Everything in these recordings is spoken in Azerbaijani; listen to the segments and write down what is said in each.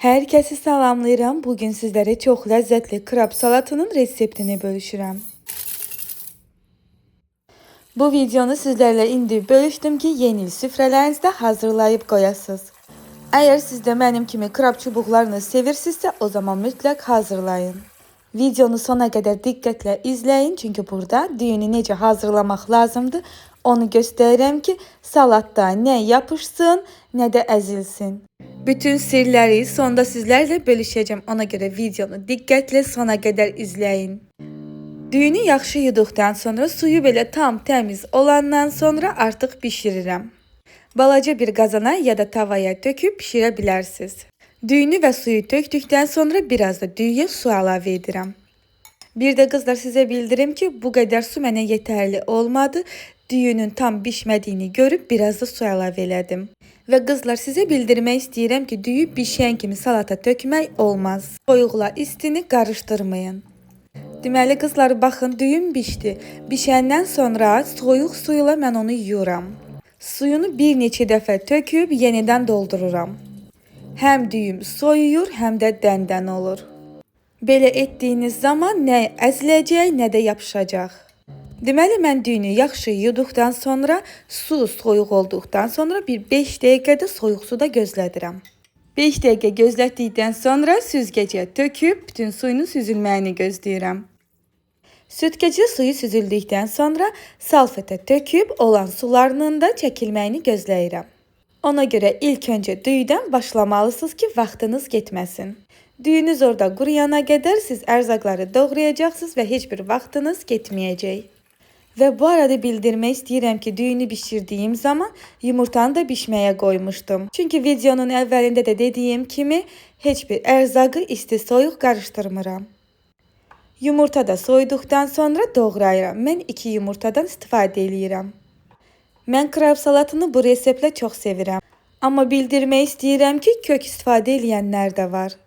Herkesi salamlayıram. Bugün sizlere çok lezzetli krab salatının reseptini bölüşürəm. Bu videonu sizlerle indi bölüşdüm ki yeni il süfrələrinizdə hazırlayıp qoyasınız. Eğer siz de benim kimi krab çubuklarını sevirsinizsə o zaman mütləq hazırlayın. Videonu sona qədər diqqətlə izləyin, çünki burada düyünü necə hazırlamaq lazımdır onu göstərirəm ki salatda nə yapışsın, nə də əzilsin. Bütün sirləri sonda sizlerle bölüşeceğim. Ona göre videonu diqqətlə sona qədər izləyin. Düyünü yaxşı yuduqdan sonra suyu belə tam təmiz olandan sonra artıq bişirirəm. Balaca bir qazana ya da tavaya töküb bişirə bilərsiniz. Düyünü və suyu tökdükdən sonra biraz da düyüyə su əlavə edirəm. Bir də qızlar sizə bildirim ki, bu qədər su mənə yetərli olmadı. Düyünün tam bişmədiyini görüb biraz da su əlavə elədim. Və qızlar sizə bildirmək istəyirəm ki, düyü bişən kimi salata tökmək olmaz. Soyuqla istini qarışdırmayın. Deməli qızlar baxın, düyüm bişdi. Bişəndən sonra soyuq suyla mən onu yuyuram. Suyunu bir neçə dəfə töküb yenidən doldururam. Həm düyüm soyuyur, həm də dəndən olur. Belə etdiyiniz zaman nə əziləcək, nə də yapışacaq. Deməli mən düyünü yaxşı yuduqdan sonra, su soyuq olduqdan sonra bir 5 dəqiqədə soyuq suda gözlədirəm. 5 dəqiqə gözlətdikdən sonra süzgəcə töküb bütün suyunun süzülməyini gözləyirəm. Süzgəcə suyu süzüldükdən sonra salfetə töküb olan sularının da çəkilməyini gözləyirəm. Ona görə ilk öncə düyüdən başlamalısınız ki, vaxtınız getməsin. Düyünüz orada quruyana qədər siz ərzaqları doğrayacaqsınız və heç bir vaxtınız getməyəcək. Və bu arada bildirmək istəyirəm ki, düyünü bişirdiyim zaman yumurtanı da bişməyə qoymuşdum. Çünki videonun əvvəlində də dediyim kimi heç bir ərzaqı isti soyuq qarışdırmıram. Yumurta da soyuduqdan sonra doğrayıram. Mən 2 yumurtadan istifadə eləyirəm. Mən krab salatını bu reseptlə çox sevirəm. Amma bildirmək istəyirəm ki, kök istifadə eləyənlər də var.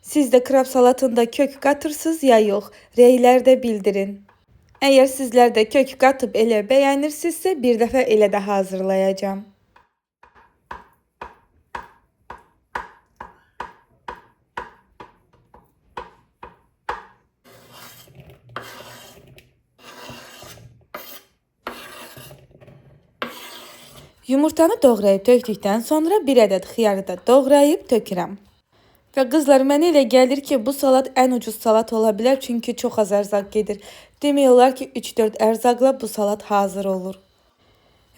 Siz də krab salatında kök qatırsınız ya yox, rəylər də bildirin. Əgər sizlər də kök qatıb elə bəyənirsinizsə, bir dəfə elə də hazırlayacağam. Yumurtanı doğrayıb tökdükdən sonra bir ədəd xiyarı da doğrayıb tökürəm. Və qızlar mənə elə gəlir ki, bu salat ən ucuz salat ola bilər, çünki çox az ərzaq gedir. Demək olar ki, 3-4 ərzaqla bu salat hazır olur.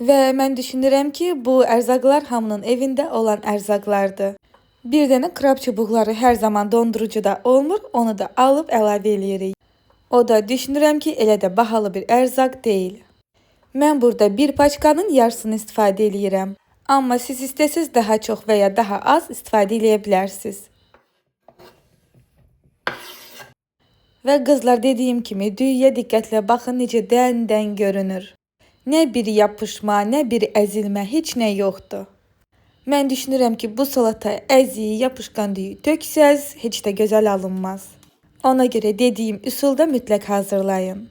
Və mən düşünürəm ki, bu ərzaqlar hamının evində olan ərzaqlardır. Bir dənə krab çubuqları hər zaman dondurucuda olmur, onu da alıb əlavə eləyirik. O da düşünürəm ki, elə də bahalı bir ərzaq deyil. Mən burada bir paçkanın yarısını istifadə eləyirəm. Amma siz istəsiniz daha çox və ya daha az istifadə eləyə bilərsiniz. Və qızlar dediyim kimi düyüyə diqqətlə baxın necə dən-dən görünür. Nə bir yapışma, nə bir əzilmə, heç nə yoxdur. Mən düşünürəm ki, bu salata əzi, yapışqan düyü töksəz heç də gözəl alınmaz. Ona görə dediyim üsulda mütləq hazırlayın.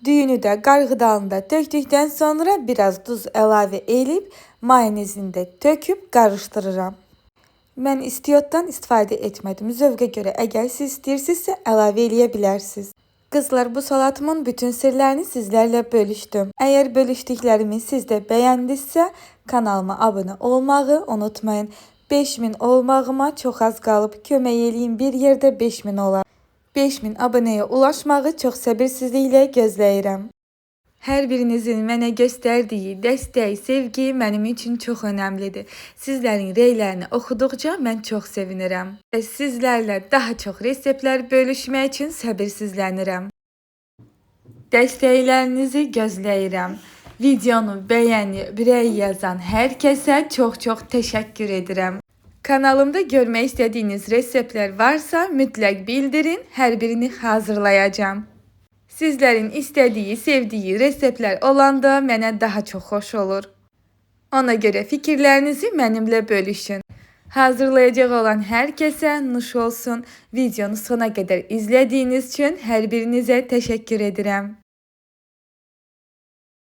Düyünü də qarğıdalını da tökdükdən sonra biraz duz əlavə elib mayonezini də töküb qarışdırıram. Mən istiotdan istifadə etmədim. Zövqə görə əgər siz istəyirsinizsə əlavə eləyə bilərsiniz. Qızlar bu salatımın bütün sirlərini sizlərlə bölüşdüm. Əgər bölüşdüklərimi siz də bəyəndinizsə kanalıma abunə olmağı unutmayın. 5000 olmağıma çox az qalıb. Kömək eləyin bir yerdə 5000 olar. 5000 abunəyə ulaşmağı çox səbirsizliklə gözləyirəm. Hər birinizin mənə göstərdiyi dəstək, sevgi mənim üçün çox önəmlidir. Sizlərin rəylərini oxuduqca mən çox sevinirəm. Və sizlərlə daha çox reseptlər bölüşmək üçün səbirsizlənirəm. Dəstəklərinizi gözləyirəm. Videonu bəyənib rəy yazan hər kəsə çox-çox təşəkkür edirəm. Kanalımda görmək istədiyiniz reseptlər varsa mütləq bildirin, hər birini hazırlayacağam. Sizlərin istədiyi, sevdiyi reseptlər olanda mənə daha çox xoş olur. Ona görə fikirlərinizi mənimlə bölüşün. Hazırlayacak olan herkese nuş olsun. Videonu sona kadar izlediğiniz için her birinize teşekkür ederim.